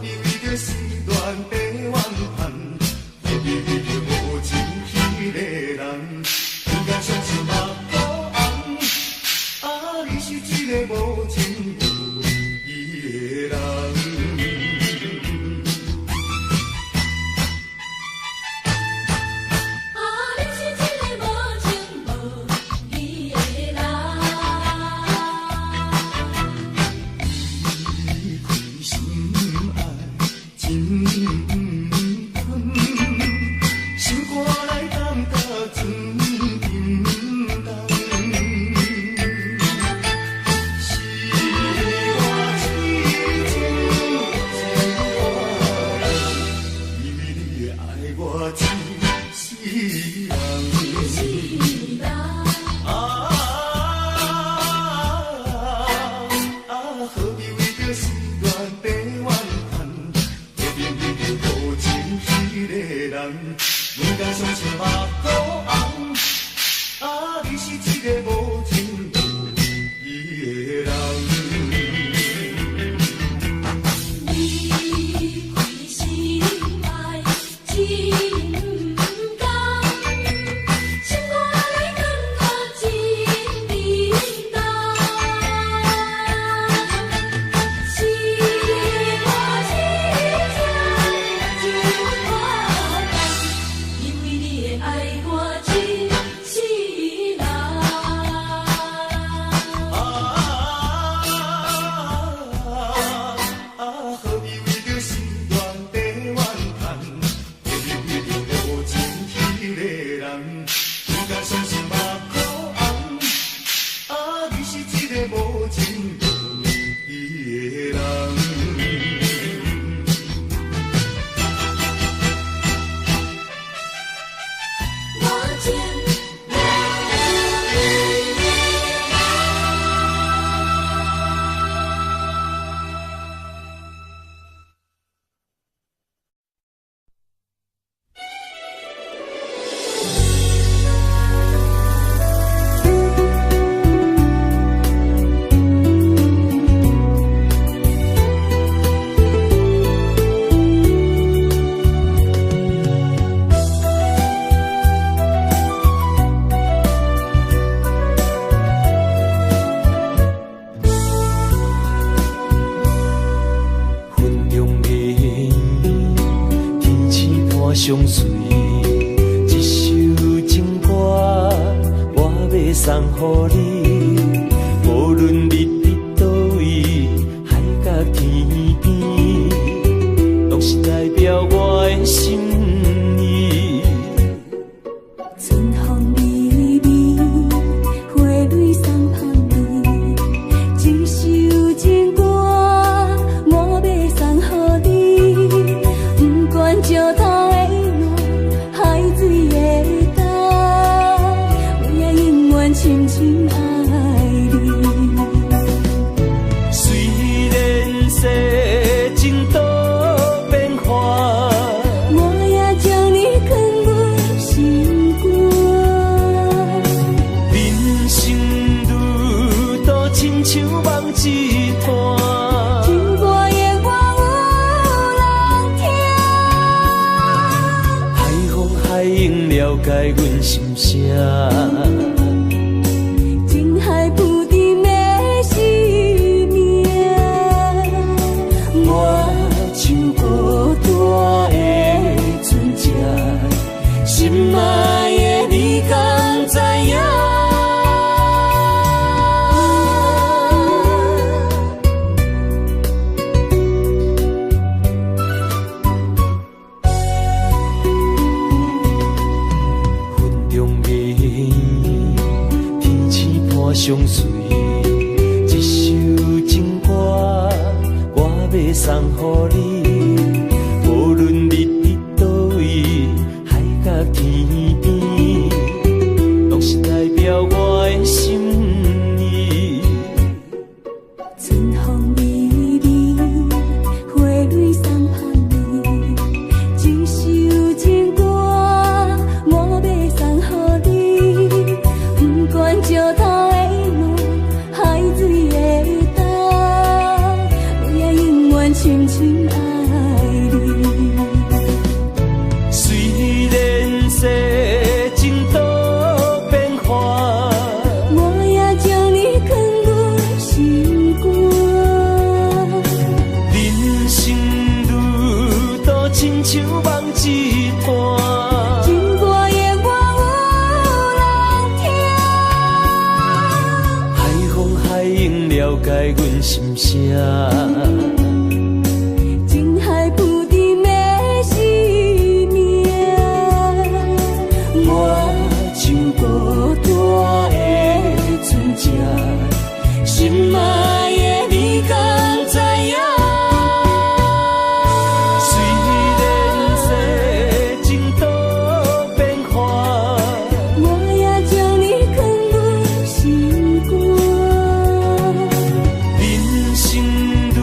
必為著失戀白怨嘆？何必為著無情彼个人，不甘相信目苦紅？啊，你是一个無情無義的人。啊，你是一个無情無義的人。離開心愛真毋甘，心肝內感覺真沉重。是我痴情是我笨，以為你會愛我一世人。世人。啊啊！何必為著失戀白怨嘆？何必為著無情彼个人，不甘相信目苦紅？啊，你是一個無情無義的人。離開心愛真毋甘，心肝內感覺真沉重。是我痴情是我笨，以為你會愛我一世人。啊啊！何必為著失戀白怨嘆？何必為著無情彼個人，不甘相信目苦紅？啊，你是一個無情無義的人。無情無義的人。雲中的天星伴相隨，一首情歌我欲送予你。無論你佇佗位，海角天邊，攏是代表我的心意。春風微微，花蕊送香味。一首情歌，我欲送予你。不管石頭會爛，海水會乾，我也永遠深深愛你。雖然世情多變幻，我也將你囥阮心肝。人生路途親像夢一段。情歌永遠有人聽。海風海湧了解阮心聲。情海浮沉的生命。我像孤單的船隻，心愛的你敢知影？雲中的天星伴相隨，一首情歌我欲送予你。無論你佇佗位，海角天邊，攏是代表我的心意。春風微微，花蕊送香味。一首情歌，我欲送予你。不管石頭會爛，海水會乾，我也永遠深深愛。親像夢一段。情歌永遠有人聽。海風海湧了解阮心聲。情海浮沉的生命。我像孤單的船隻，心愛的你敢知影？雖然世情多變幻，我也將你囥阮心肝。人生旅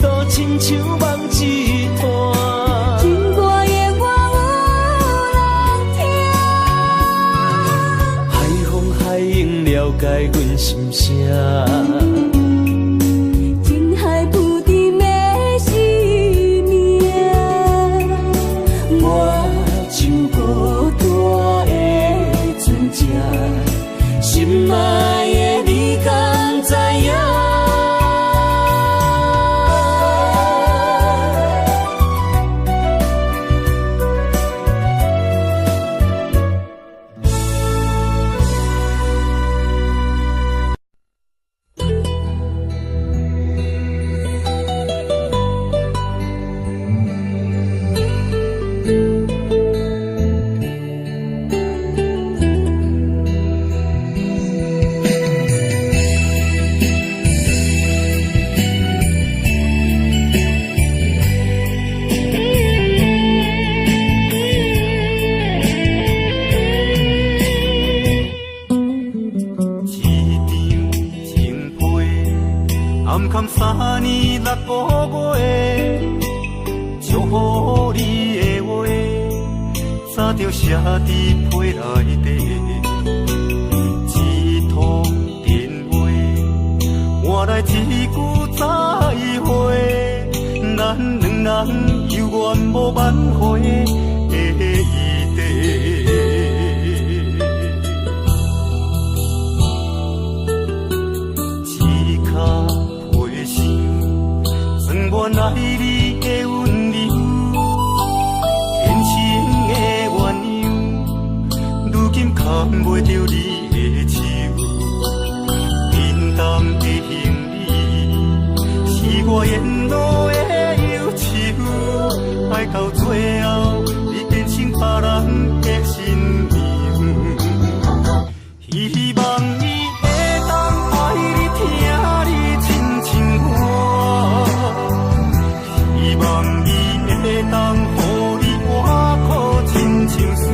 途親像夢一段。情歌永遠有人聽。海風海湧了解阮心聲。情海浮沉的生命。我像孤單的船隻，心愛的你敢知影？一張情批，暗藏3年6個月，祝福你的話，早就寫佇批內底。一通電話，換來一句再會，咱兩人猶原無挽回的餘地。一跤皮箱，装满愛你的溫柔，天生的鸳鸯，如今牽袂著你的手。沉重的行李，是我沿路的憂愁。愛到最後，你變成別人的新娘。希望伊會當愛你、疼你，親像我。希望伊會當予你倚靠，親像山。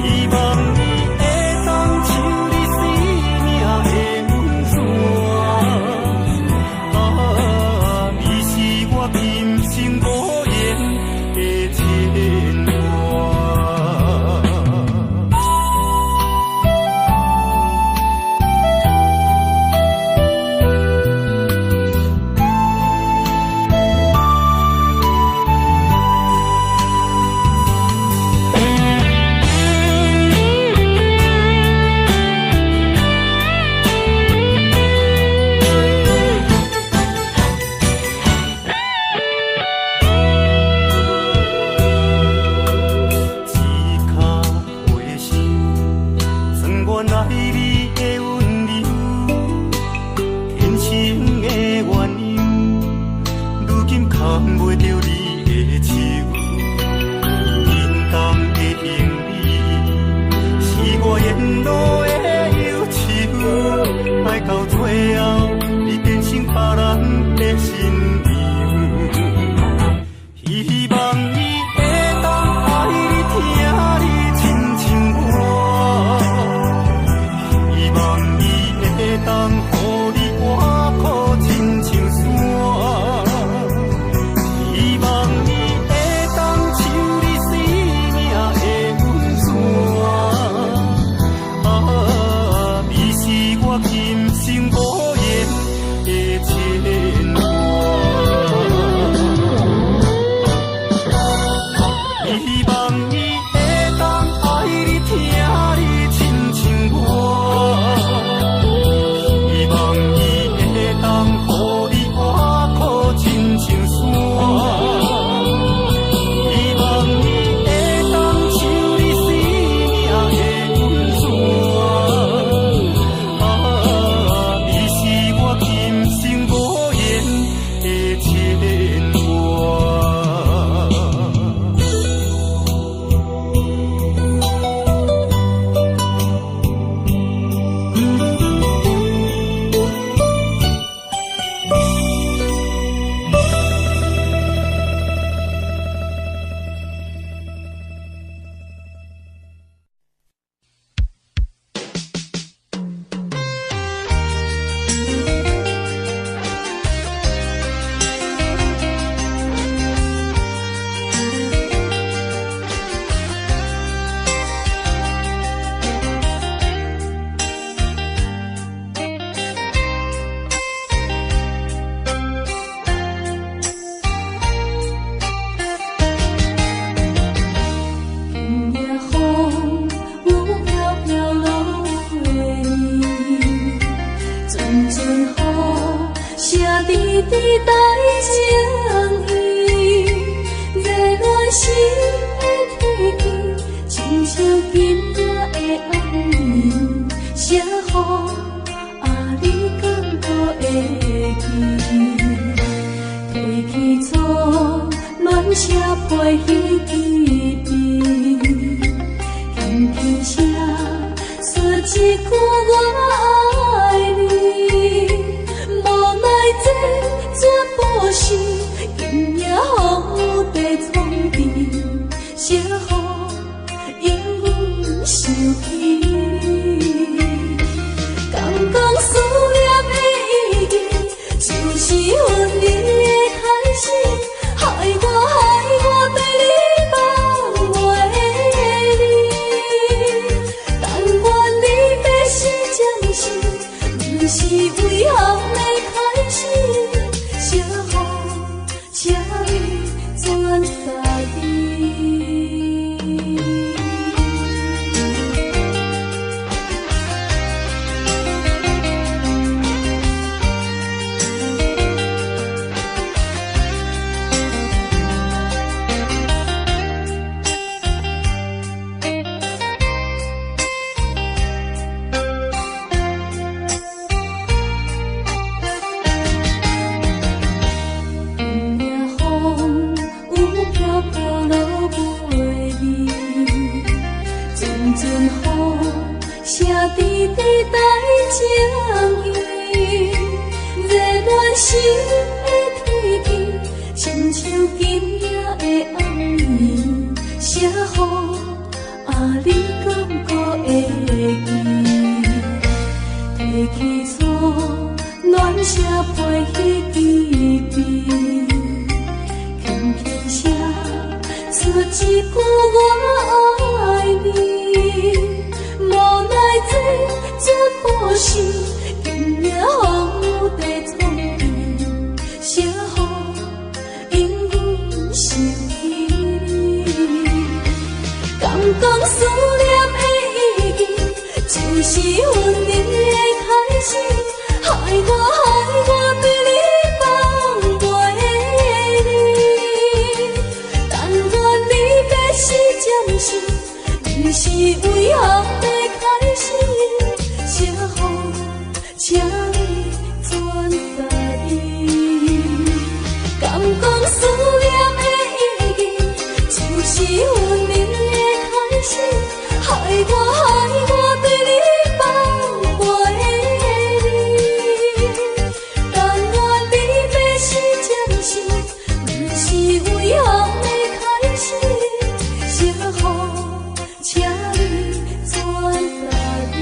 希望伊會當像你生命的溫泉。啊，你是我今生無言的牽掛。一跤皮箱，装满愛你的溫柔，天生的鸳鸯，如今牽袂著你的手。沉重的行李，是我沿路的憂愁。愛到最後，你變成別人的新娘。希望伊會當愛你、疼你，親像我。希望伊會當予你倚靠，親像山。希望牽掛。今夜風雨飄飄落袂離，陣陣雨聲甜甜帶情意，熱戀時的天氣，親像今夜的暗暝，寫予啊你敢閣會記？提起初暖寫批彼支筆，輕輕寫出一句我愛你，無奈這絕無是今夜風雨地創治，寫予永遠想起你。敢講思念的意義，就是分離的開始，害我害我對你放袂離。但願離別是暫時，毋是遺憾的開始，惜予請你轉達伊。今夜風雨飄飄落袂離，陣陣雨聲甜甜帶情意，熱戀時的天氣，親像今夜的暗暝，寫予啊你敢閣會記？提起初暖寫批彼支筆，輕輕寫出一句我愛你，無奈這絕無是今夜風雨地創治，寫予永遠想起你。敢講思念的意義，就是分離的開始，害我害我對你放袂離。但願離別是暫時，毋是遺憾的開始，惜予請你轉達伊。敢講思念的意義，就是分離的開始，害我害我對你放袂離。但願離別是暫時，毋是遺憾的開始，惜予請你轉達伊。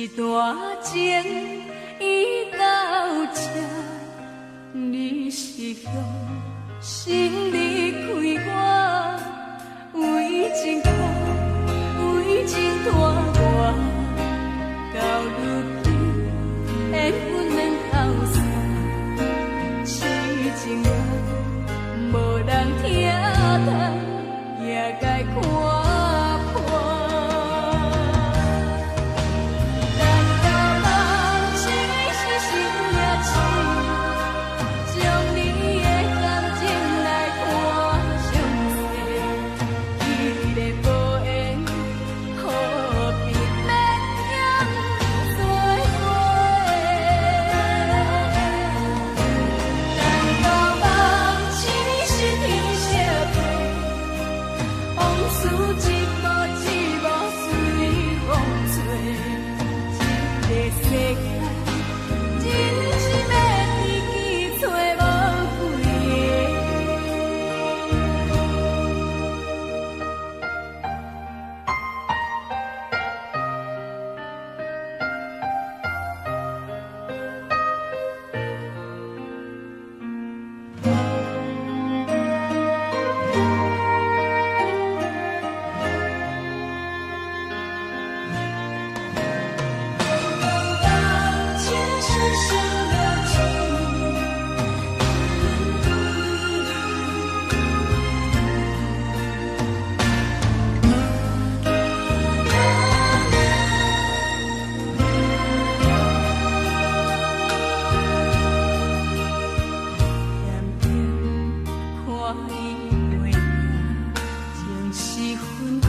一段情已到這，你是用心離開我，為情苦，為情拖我，到如今緣分兩頭散，痴情人無人疼痛，也該看破。等到夢醒是心也醒，將你的感情來看詳細，彼個無緣，何必勉強做伙？等到夢醒是天色白，往事一幕一幕隨風吹，這個世界真心的知己揣無幾个。情是心了情。踮灯看伊背影，情是纷纷，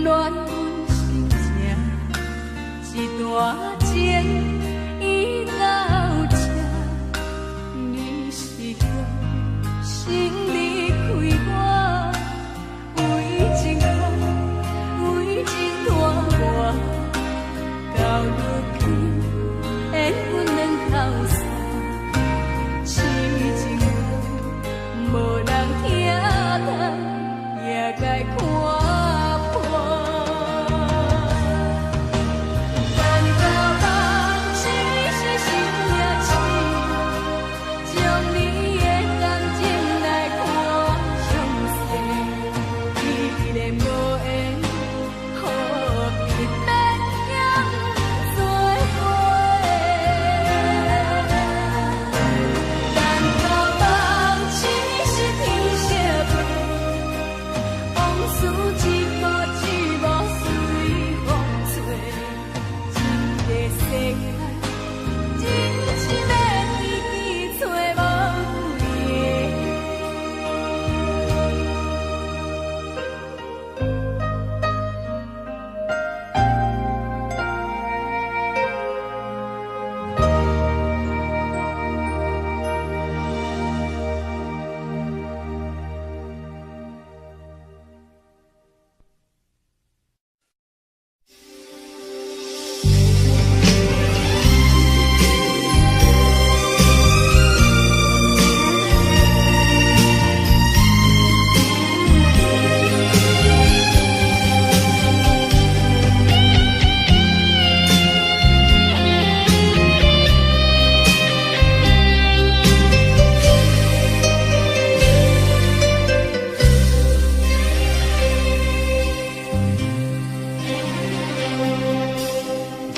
乱阮心情。一段情已到這，你是用心離開我，為情苦，為情拖我，到如今緣分兩頭散，痴情人無人疼痛，也該看破。等到夢醒是心也醒，將你的感情來看詳細，彼個無緣，何必勉強做伙？等到夢醒是天色白，往事一幕一幕隨風吹，這個世界真心的知己揣無幾个。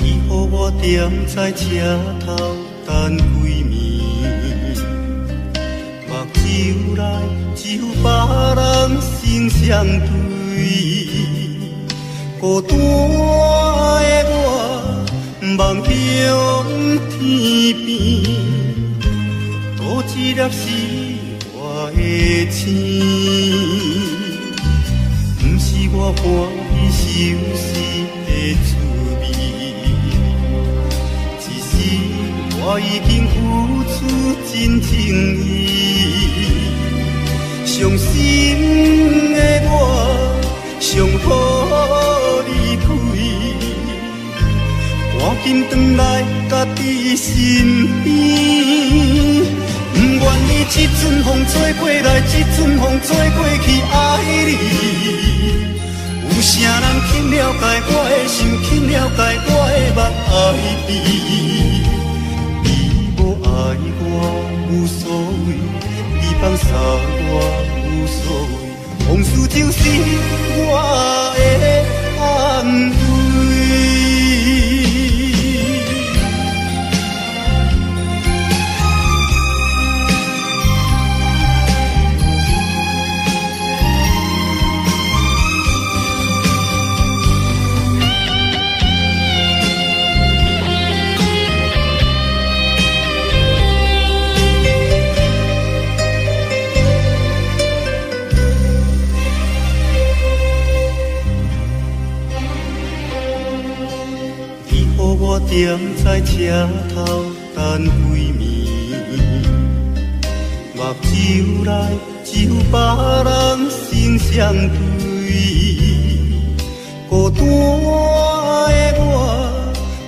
你予我踮在車頭等幾暝，目睭內只有別人心相對，孤單的我望向天邊，倒一粒是我的星，不是我歡喜相思的滋味。只是我已經付出真情意，傷心的我上好離開，趕緊轉來家己身邊。不願意這陣風吹過來，這陣風吹過去，愛你。有時啥人肯了解我的心，肯了解我的梦爱你？你无爱我无所谓，你放弃我无所谓，往事就是我的安慰。我踮在车头等几暝，目睭内只有别人心相对，孤单的我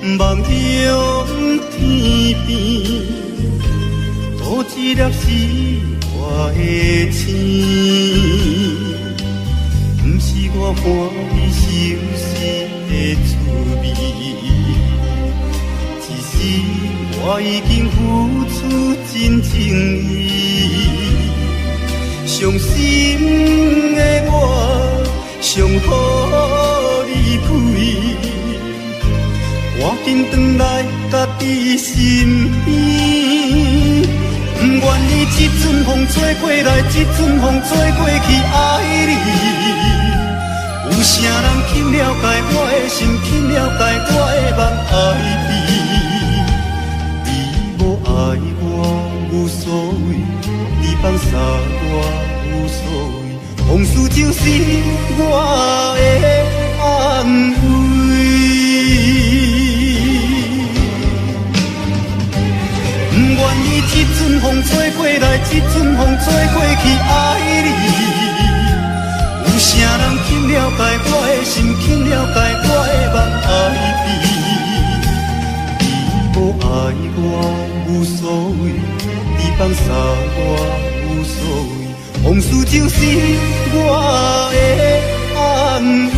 梦中天边，倒一粒是我的星，不是我欢喜相思的滋味。我已经付出真情意，伤心的我上好离开，赶紧转来家己身边。不愿意这阵风吹过来，这阵风吹过去，爱你。有啥人肯了解我的心，肯了解我的梦爱你？爱我无所谓，你放弃我无所谓，往事就是我的安慰。不愿意这阵风吹过来，这阵风吹过去，爱你。有啥人肯了解我的心，肯了解我的梦爱你？你无爱我无所谓，你放弃我无所谓，往事就是我的安慰。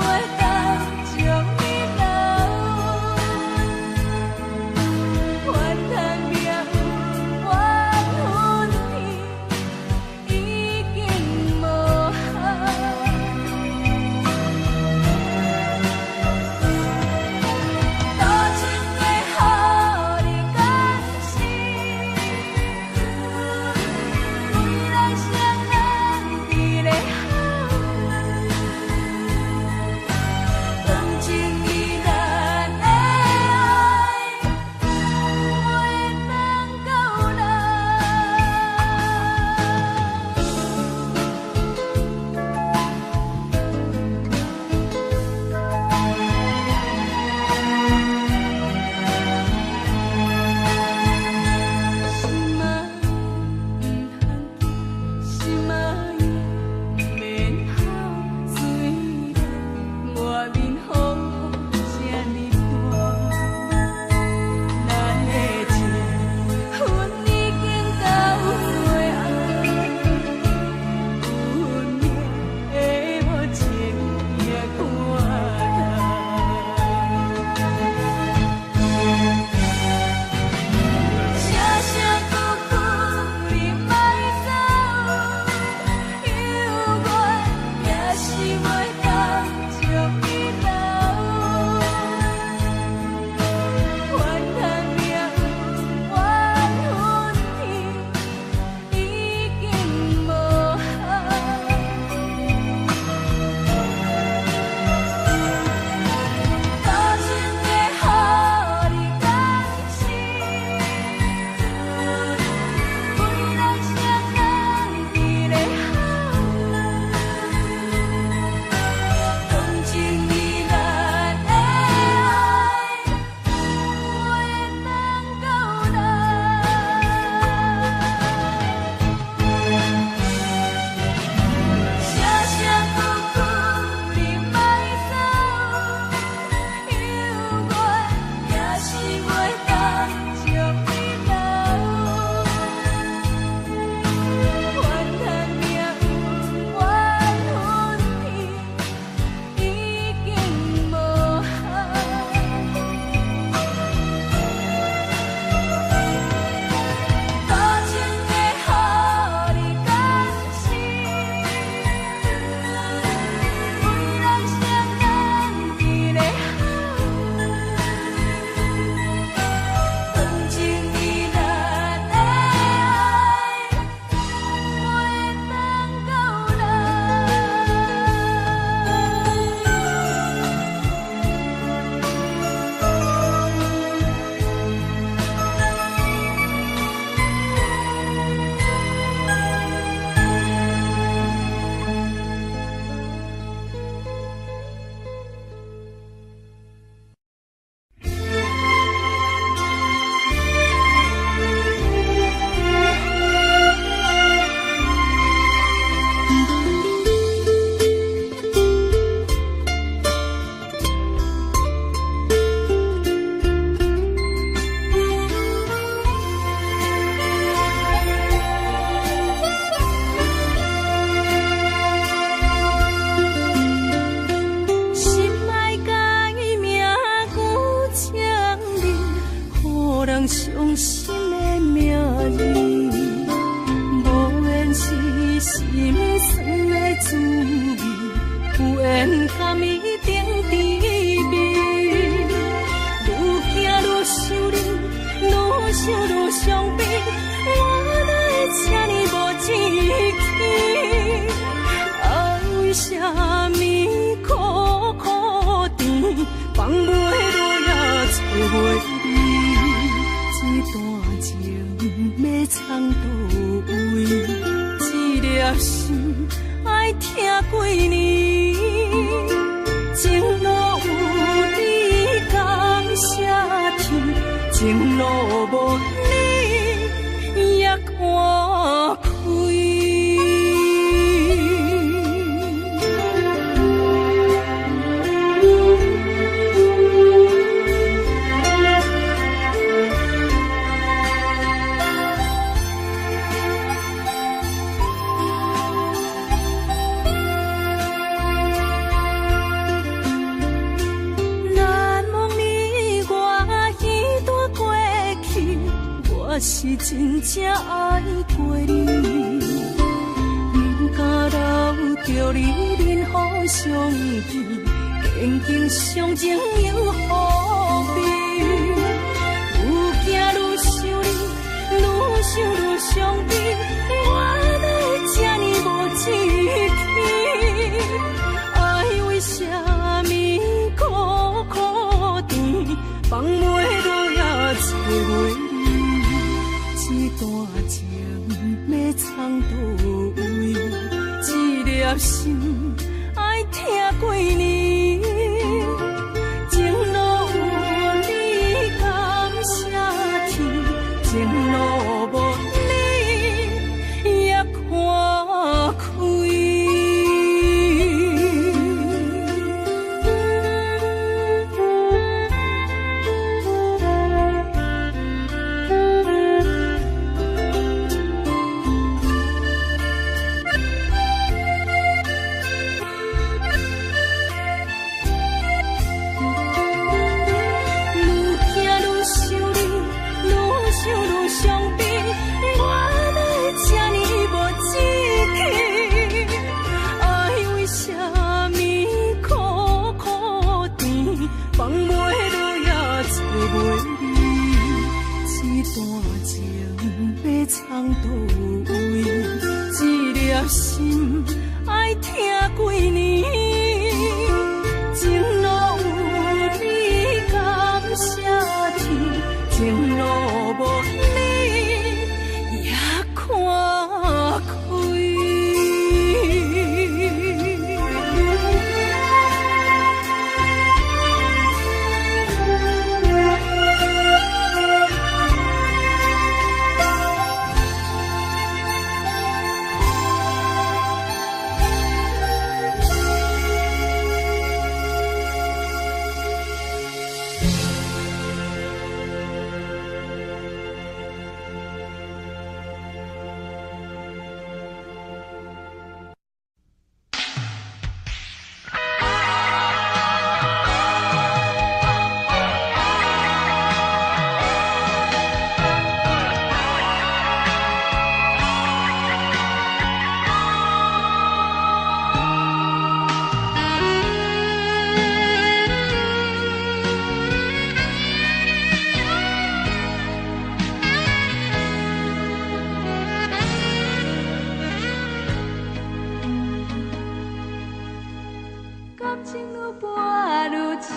袂當將你留。怨嘆命運怨天，已經無效。多情的予你感死，未來誰人佇咧哭？當情意咱的愛，袂當到老。心愛毋通驚，心愛毋免哭，雖然外面風雨這呢大，咱的情分已經到最後，運命的無情也看透。聲聲句句你莫走，猶原也是袂當將你留。怨嘆命運怨天，已經無效。多情的予你感死，未來誰人佇咧哭？當情意咱的愛，袂當到老。聲聲句句你莫走，猶原也是袂當將你留。怨嘆命運怨天，已經無效。多情的予你感死，未來誰人佇咧哭？當情意咱的愛，袂當到老。心愛改名舊情人，予人傷心的名字，無緣是心酸的滋味，有緣共伊定甜蜜。愈行愈想你，愈想愈傷悲，我哪會這呢無志氣？啊，為啥物苦苦甜，放袂落也找袂你？這段情欲藏佗位？這粒心愛疼幾年？真正愛過你，毋敢留著你面予相見，堅強傷情又何必？愈行愈想你，愈想愈傷悲，我哪會這呢無志氣？愛為啥物苦苦甜，放袂落也找袂你？這段情欲藏佗位？這粒心愛疼幾年？情路有你感謝天，情路無你也看開。愈行愈想你，愈想愈傷悲，我哪會這呢無志氣？愛為啥物苦苦甜，放袂落也找袂你？這段情欲藏佗位？這粒心愛疼幾年？情路有你感謝天，情路無你也看開。感情愈跋愈深，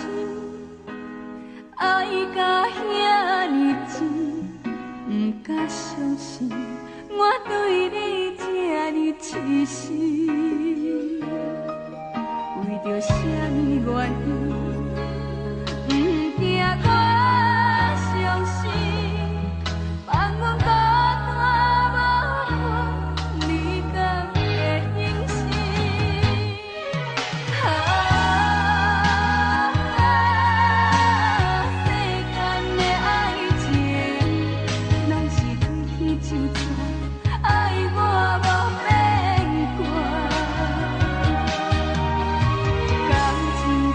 愛甲遐爾真，毋敢相信我對你這呢癡心。為著啥物原因，毋驚我傷心，放阮孤單無伴，你敢會忍心？啊，世間的愛情，若是天天就這，愛我無變卦。感情愈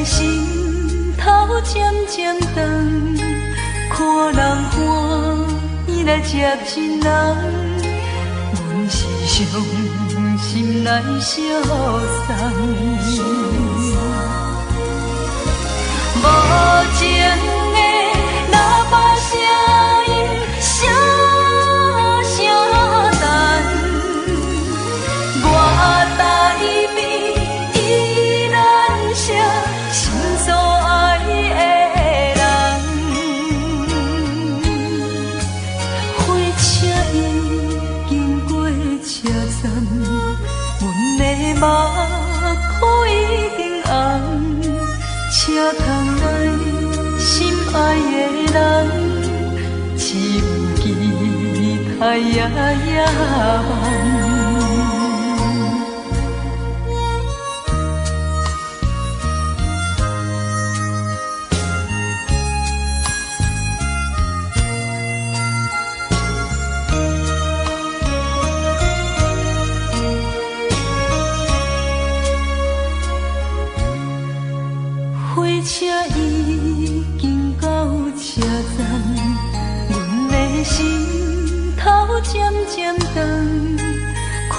心头渐渐长，看人欢喜来接亲人，阮是伤心来相送。无情的喇叭声音，声声等，我台边依然是心所爱的人。火车已经过车站，阮的目眶已经红。车窗内心爱的人，只有期待夜夜梦。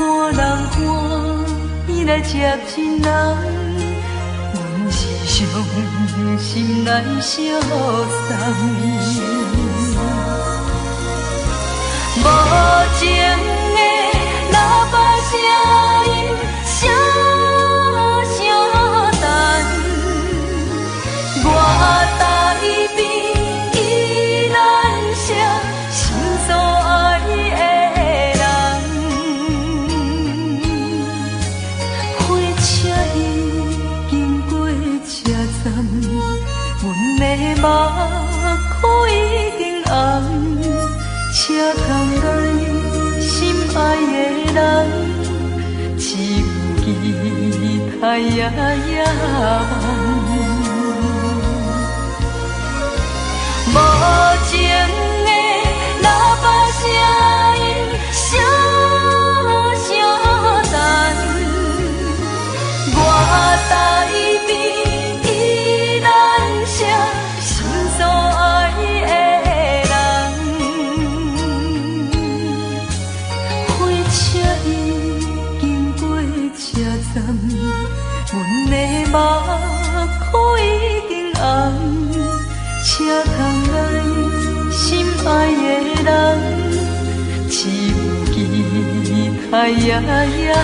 看人歡喜來接親人，阮是傷心來相送。無情的喇叭聲音，聲聲等，我台邊依然是心所愛的人。火車已經過車站，阮的目眶已經紅。車窗內心愛的人，只有期待夜夜梦。無情的喇叭聲音，聲聲等，我台邊依然是心所愛的人。火車已經過車站，阮的目眶已經紅。車窗內心愛的人，只有期待夜夜夢。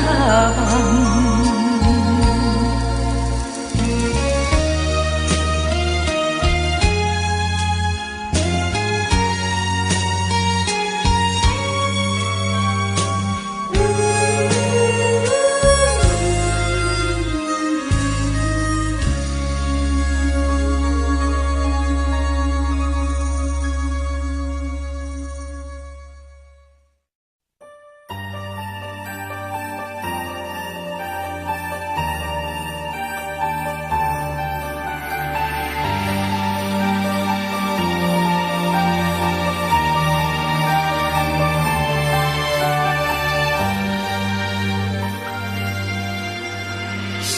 寫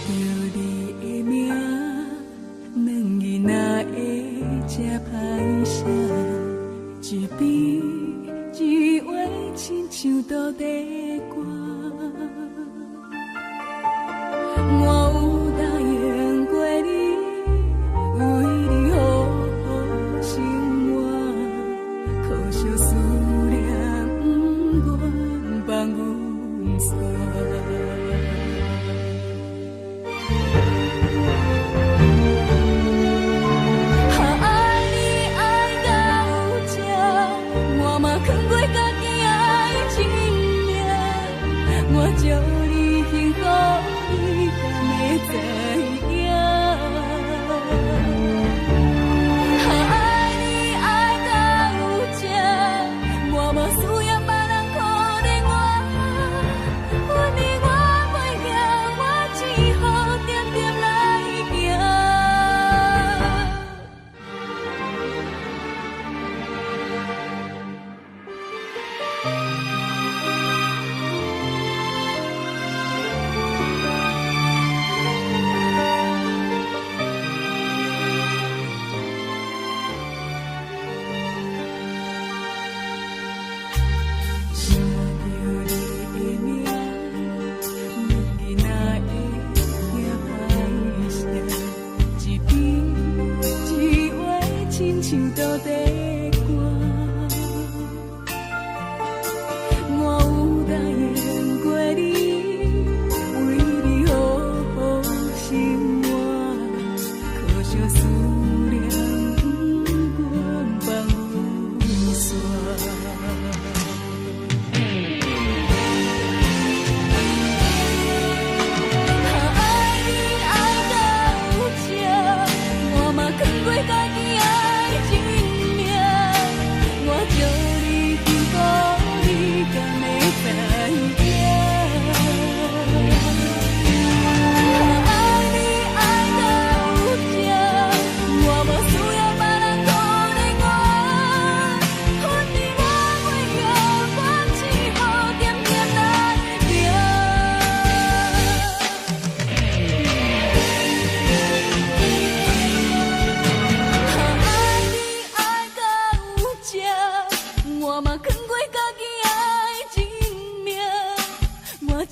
著你的名，兩字哪會這歹寫？一筆一畫，親像倒地歌。我有答應過你，為你好好生活，可惜思念不願放阮煞。愛你愛到這，我嘛囥過家己愛情命，我祝你幸福，你敢會知影？愛你愛到這，我嘛需要別人可憐我，阮你我袂曉，我只好點點來行。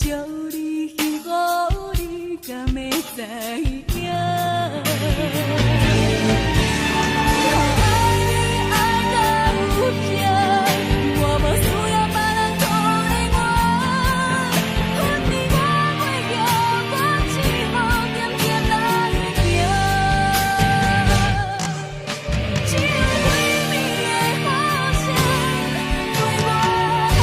祝你幸福，你敢會知影？愛你愛到這，我無需要別人可憐我，阮你我袂曉，我只好點點來行。只有對面的雨聲對我好。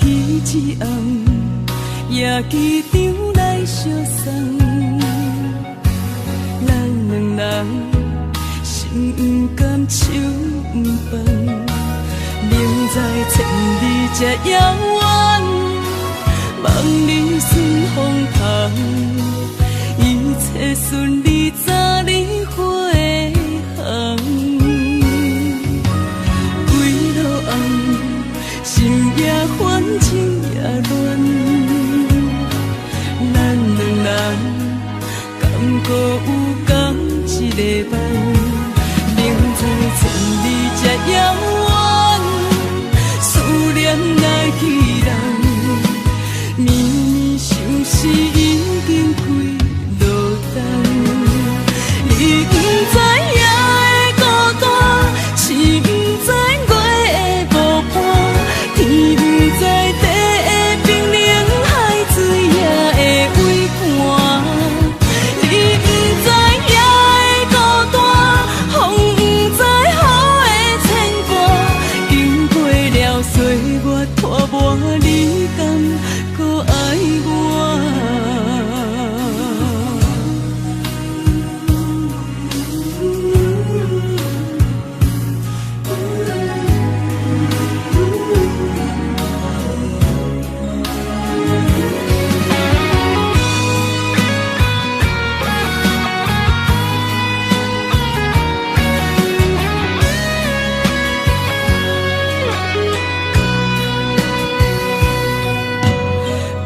彼一暗，夜機場來相送，咱兩人心毋甘手毋放，明知千里這遙遠，望你順風帆，一切順利早日飛航。幾落暗，心也煩，情也亂，咱兩人敢閣有仝一个夢？明知千里這遙遠，思念來去人，绵绵相思已經幾落冬。你不知夜的孤單，星不知月的無伴，天不知地的冰冷，海水也會畏寒。你不知夜的孤單，風不知雨的牽掛，經過了歲月拖磨，你敢閣愛我？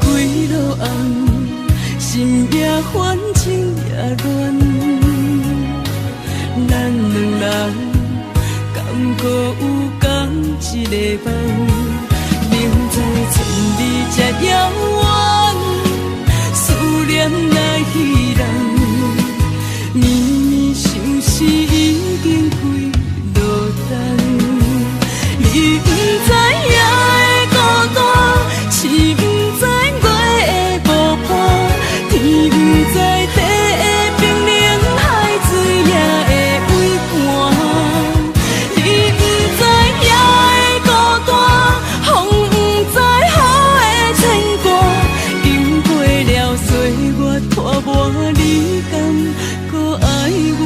幾落暗，心也煩，情也亂，咱兩人敢閣有仝一个夢？明知千里這遙遠，思念來去人，绵绵相思已經幾落冬。你不知夜的孤單，星不知月的無伴，天不知地的冰冷，海水也會畏寒。你不知夜的孤單，風不知雨的牽掛，經過了歲月拖磨，你敢閣愛我？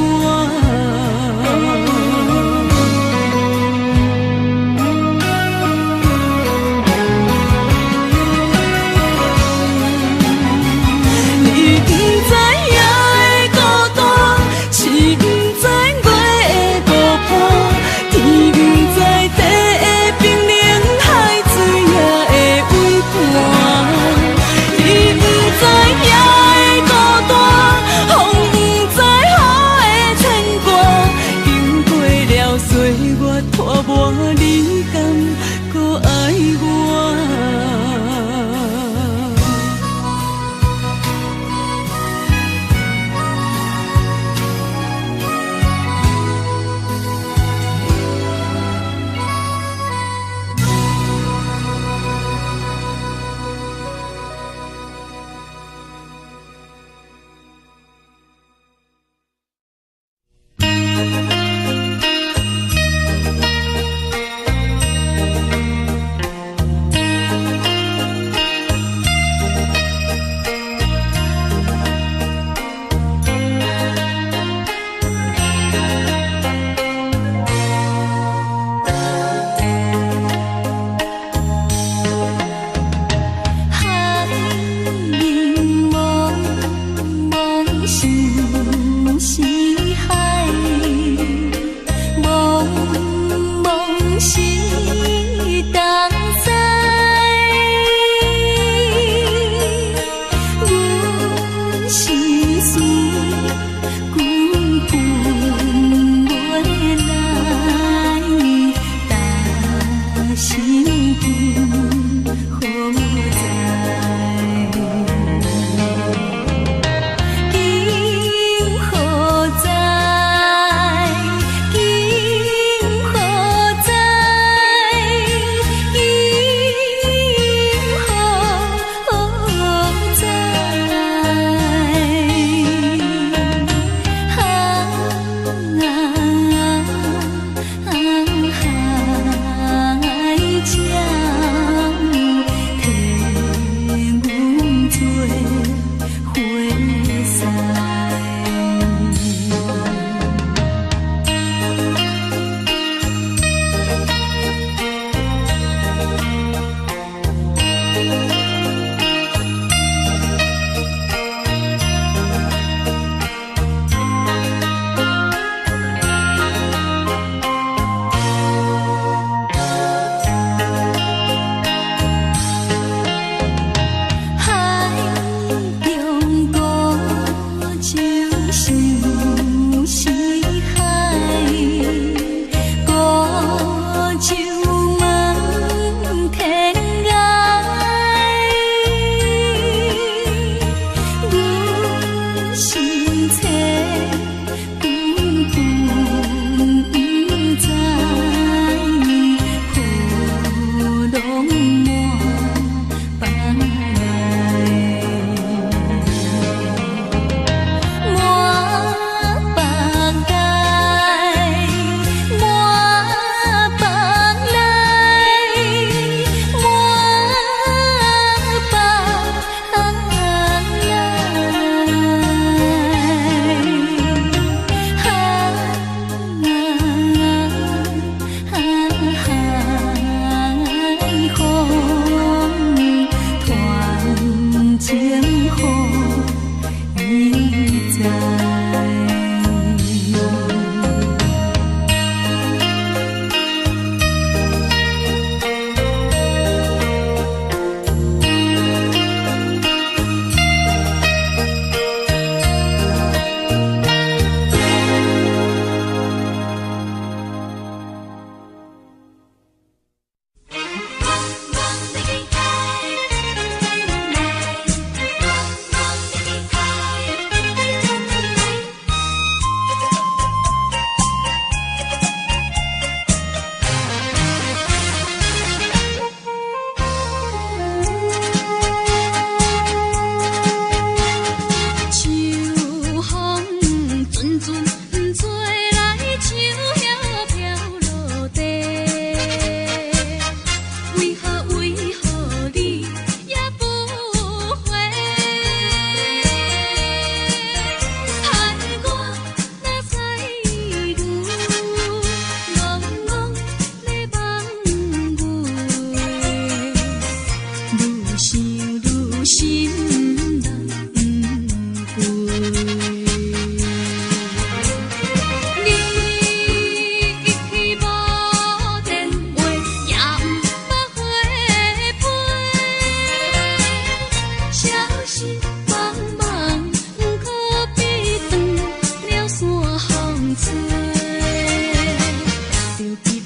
你不知夜的孤單，星不知月的無伴，天不知地的冰冷，海水也會畏寒。你不知夜的孤單，風不知雨的牽掛，經過了歲月拖磨，你敢閣愛我？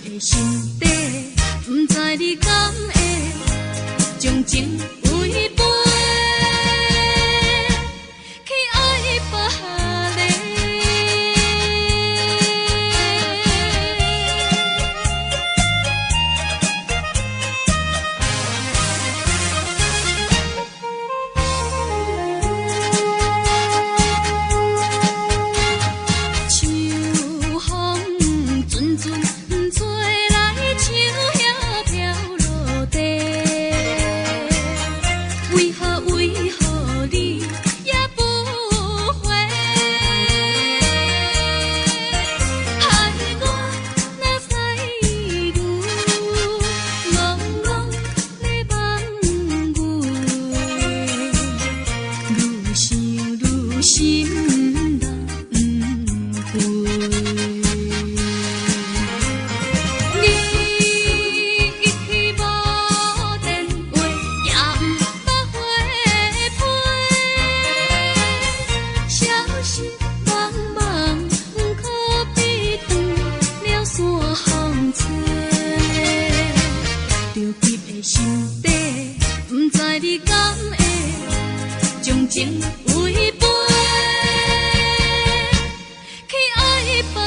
的心底，毋知你敢會將情違背，去愛別个。秋風陣陣吹來，樹葉飄落地。為何為何你也不回？害我哪使牛，戇戇咧望月，愈想愈心難開。你一去無電話，也毋捌回批，消失茫茫，可比斷了線風吹。著急的心底，毋知你敢會將情違背，去愛別个。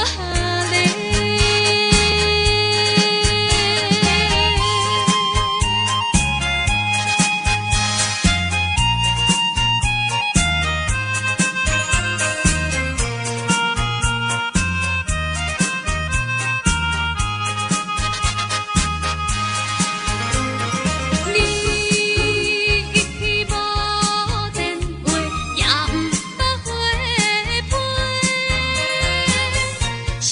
你一去無電話，也毋捌回批，消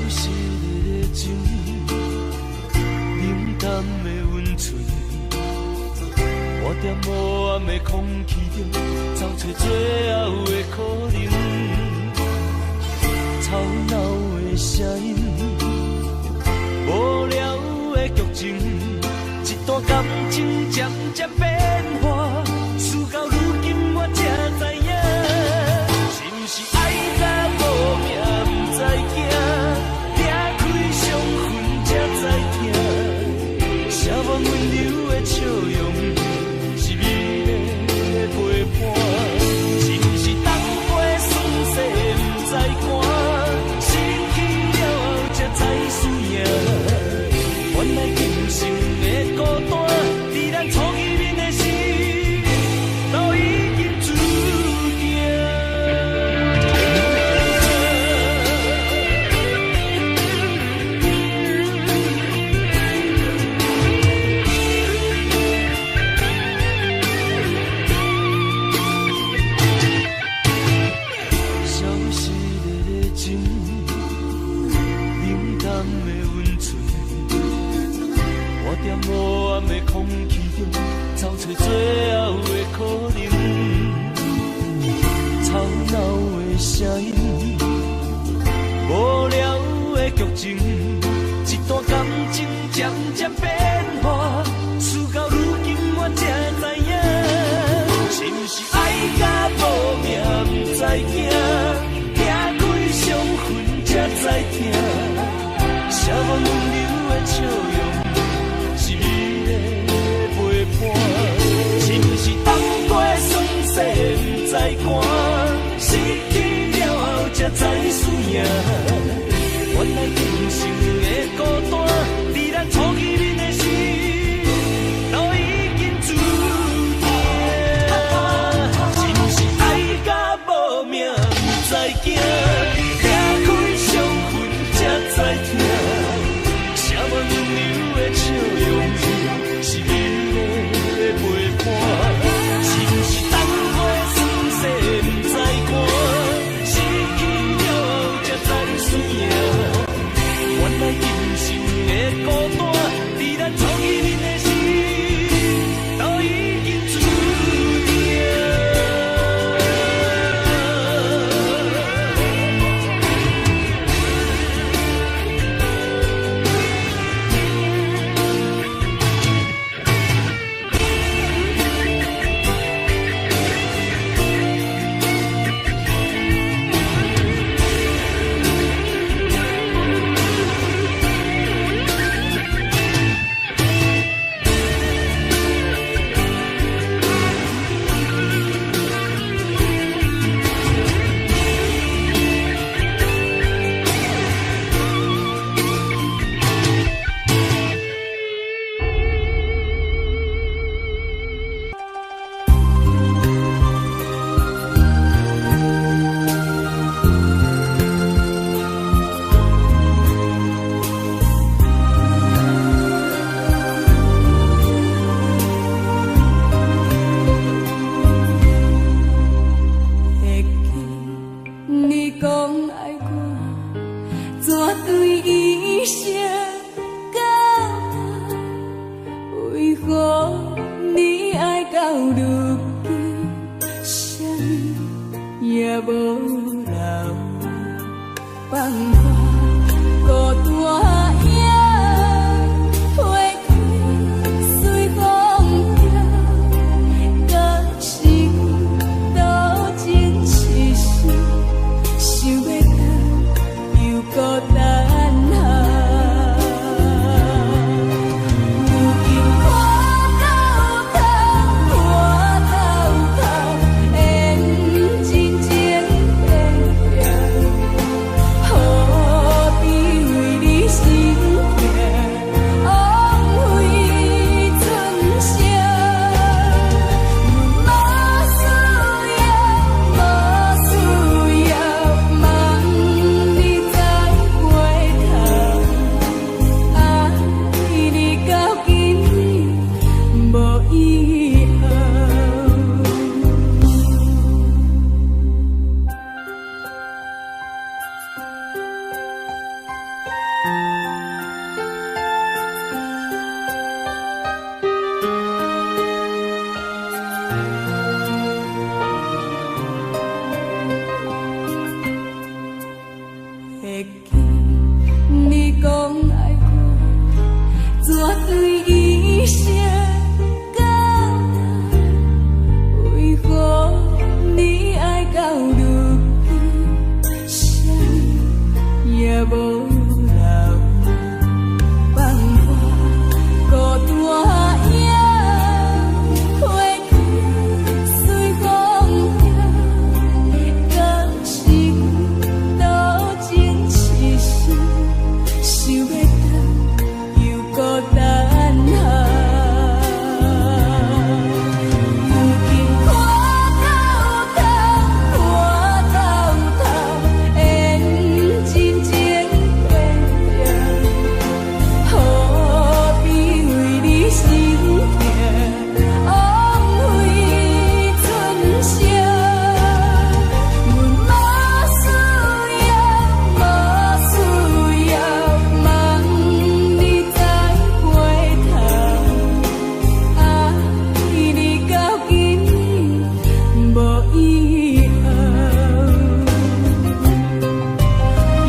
失的情，冷淡的温存，我踮黑暗的空氣中，找揣最後的可能。吵鬧的聲音，無聊的劇情，一段感情漸漸變化，事到如今我才知影，是毋是愛甲無命不知驚，拆開傷痕才知疼，誰無溫柔的笑容，是美麗的陪伴，是毋是冬過霜雪不知寒，失去了後才知輸贏。原來今生的孤單，佇咱初見面的時，都已經注定。消失的情，冷淡的溫存，我踮黑暗的空氣中，找揣最後的可能。吵鬧的聲音，無聊的劇情，一段感情漸漸變化，事到如今我才知影，是毋是愛甲無命不知驚，拆開傷痕才知疼，誰無溫柔的笑容，是美麗的陪伴，是毋是冬過霜雪不知寒，失去了後才知輸贏。原來今生的孤單，佇咱初見面的時，都已經注定。是毋是愛甲無命不知驚，拆開傷痕才知疼，誰無溫柔的笑容，是美麗的陪伴，是毋是冬過霜雪不知寒，失去了後才知輸贏。原來今生的孤單，佇咱初見面的時，都已經注定。會記你講愛我，怎對一生交代？為何你愛到如今，啥物也無留放我孤單影，花開隨風飄，敢是多情痴心，想欲等又閣等候。生到老，為何你愛到如今，啥物也無留？放我孤單影，花期隨風飄，敢是多情一生，想欲等又閣等候。如今看到頭，看到頭，緣真情變調，何必為你心痛，枉費春宵。阮無需要，無需要，望你再回頭。愛你到今暝無以後。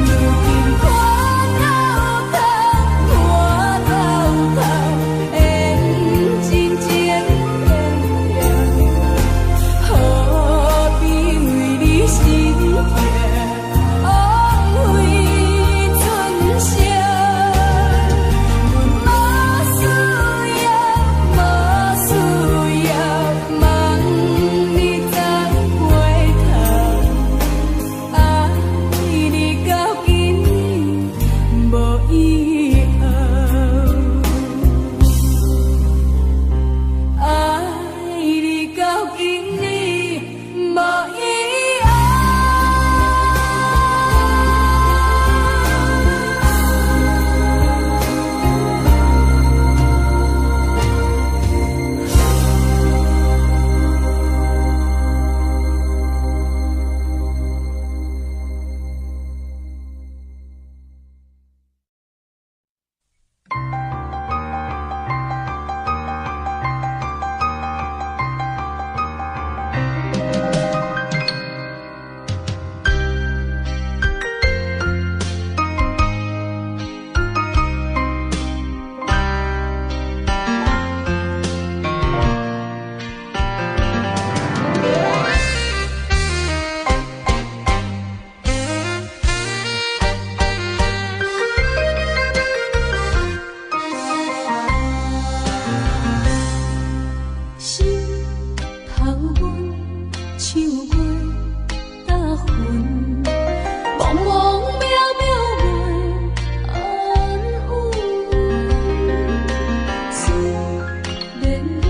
如今看到頭，看到頭，緣真情變調，何必為你心痛，枉費春宵。阮無需要，無需要，望你再回頭。愛你到今暝無以後，愛你到今暝無以後。心頭阮唱月搭雲，茫茫渺渺袂安穩。雖然阮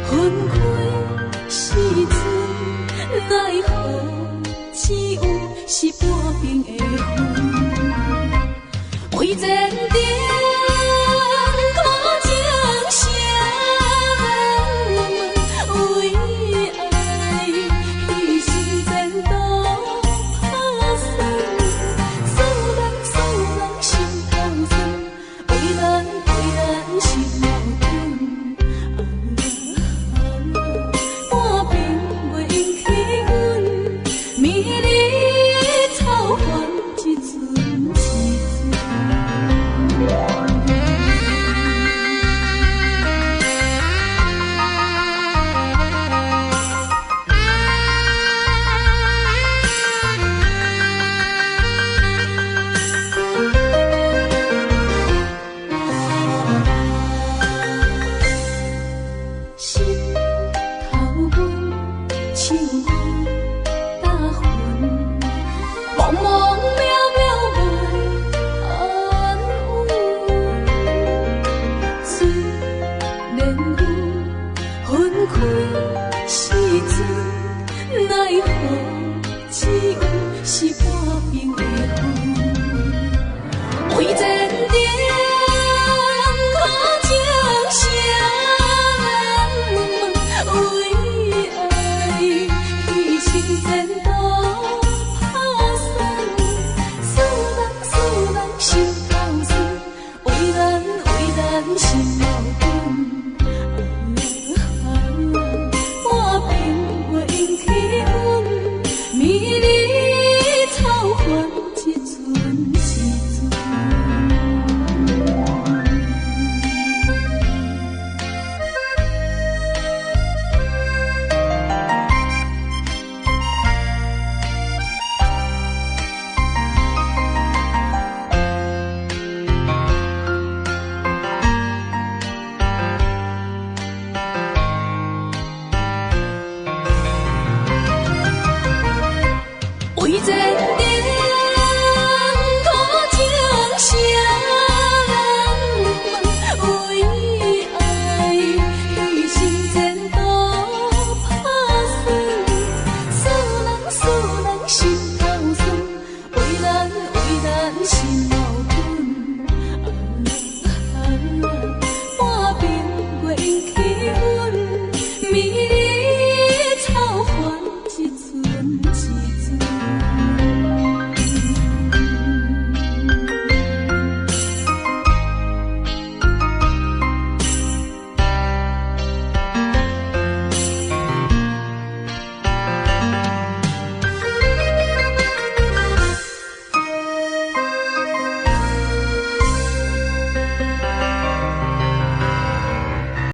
分開時陣，奈何只有是半邊的雲。為前